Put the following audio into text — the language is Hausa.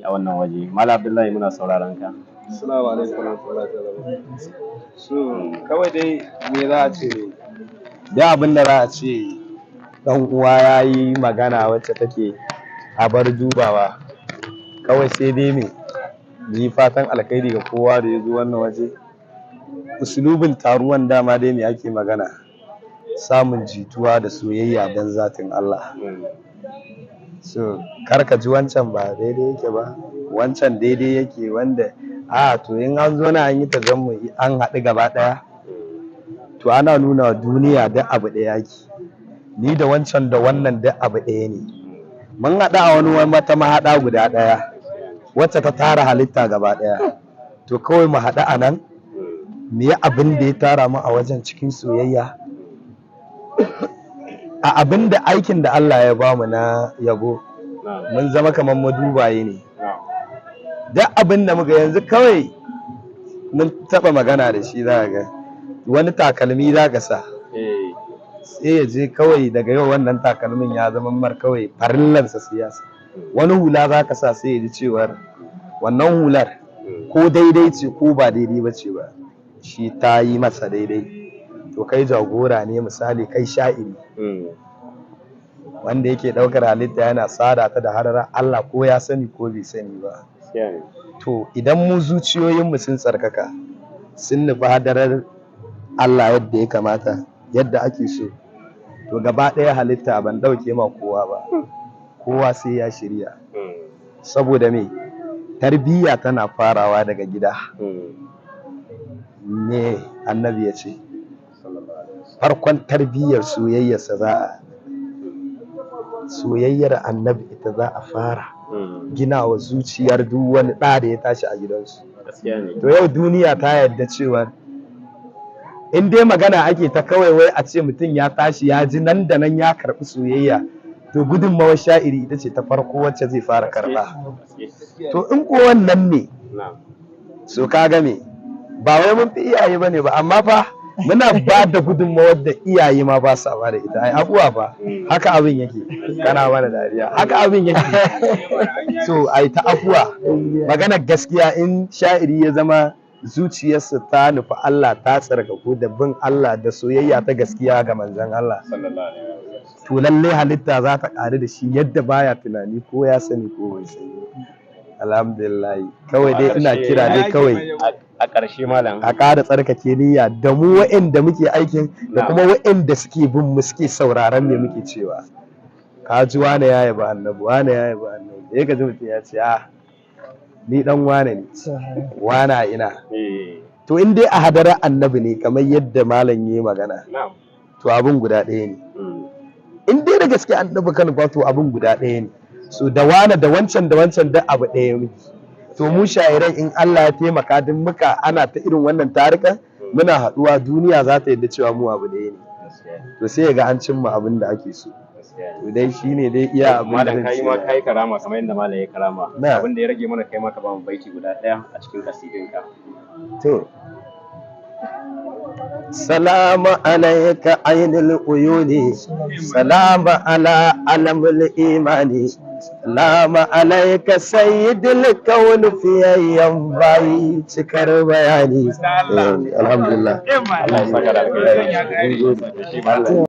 A wannan waje, Malam Abdullahi, muna sauraron ka. Assalamu alaikum warahmatullahi wabarakatuh. So kawai dai me za a ce ne? Duk abin da za a ce, dan uwa ya yi magana wacce take a bar dubawa. Kawai sai dai me yi fatan alkhairi ga kowa da ya zo wannan waje. Usulubin taruwan dama dai me ake magana? Samun jituwa da soyayya don zatin Allah. So kar ka ji wancan ba daidai yake ba, wancan daidai yake, wanda a to in an zo na an yi tajammu'i, an haɗu gaba ɗaya, to ana nuna wa duniya duk abu ɗaya yake. Ni da wancan da wannan duk abu ɗaya ne. Mun haɗu a wani wata mahaɗa guda ɗaya wacce ta tara halitta gaba ɗaya. To kawai mu haɗu a nan, mu yi abin da ya tara mu a wajen cikin soyayya. A abin da aikin da Allah ya bamu na yabo, mun zama kamar madubaye ne. Duk abin da muka yanzu kawai mun taɓa magana da shi, za ga wani takalmi za ka sa, sai ya je kawai daga yau wannan takalmin ya zama mar kawai farillansa siyasa. Wani hula za ka sa, sai ya ji cewar wannan hular ko daidai ce ko ba daidai ba ce ba, shi ta yi masa daidai. To kai jagora ne, misali kai sha'iri wanda yake ɗaukar halitta yana sada ta da hararar Allah, ko ya sani ko bai sani ba. To idan mu zuciyoyinmu sun tsarkaka, sun nufi hadarar Allah yadda ya kamata, yadda ake so, to gaba ɗaya halitta, ban ɗauke ma kowa ba, kowa sai ya shirya. Saboda me? Tarbiyya tana farawa daga gida. Me Annabi ya ce? Farkon tarbiyyar soyayyarsa, za a soyayyar Annabi ita za a fara gina wa zuciyar duk wani ɗa da ya tashi a gidansu. Gaskiya ne. To yau duniya ta yarda cewa in dai magana ake ta kawai wai a ce mutum ya tashi ya ji nan da nan ya karɓi soyayya, to gudunmawar sha'iri ita ce ta farko wacce zai fara karɓa. To in ko wannan ne, so ka ga me, ba wai mun fi iyaye bane ba, amma fa muna ba da gudunmawar da iyaye ma ba sa ba da ita. Ai abuwa fa haka abin yake. Kana mana dariya, haka abin yake. So ai ta afuwa. Magana gaskiya, in sha'iri ya zama zuciyarsa ta nufi Allah, ta tsarkaku da bin Allah da soyayya ta gaskiya ga Manzon Allah, Sallallahu alaihi wasallam. to lallai halitta za ta ƙaru da shi yadda baya tunani, ko ya sani ko bai sani. Alhamdulillah, kawai dai ina kira dai kawai A ƙarshe, malam, a ƙara tsarkake niyya da mu wa'inda muke aikin da kuma wa'inda suke bin mu, suke sauraron me muke cewa. Ka ji wane ya yaba Annabi, wane ya yaba Annabi, sai ka ji mutum ya ce, "A ni dan wane ne." Wane a ina? To in dai a hadarar Annabi ne, kamar yadda malam yayi magana, to abin guda ɗaya ne. In dai da gaske Annabi kan ba, to abin guda ɗaya ne. So da wane da wancan da wancan duk abu ɗaya muke. To mu sha'iran, in Allah ya taimaka duk muka ana ta irin wannan tarika, muna haɗuwa, duniya za ta yarda cewa mu abu ɗaya ne. To sai ya ga an cimma abin da ake so. To dai shine dai iya abin da Malam, zan kai ce. ma kai karama kamar yadda malam ya karama. Na. Abin da ya rage mana, kai ma ka ba mu baiti guda ɗaya a cikin kasidinka. To, سلام عليك عين العيون، سلام على علم الإيمان، سلام عليك سيد الكون في أيام باي cikar bayani. Alhamdulillah. Allah ya saka da alkhairi.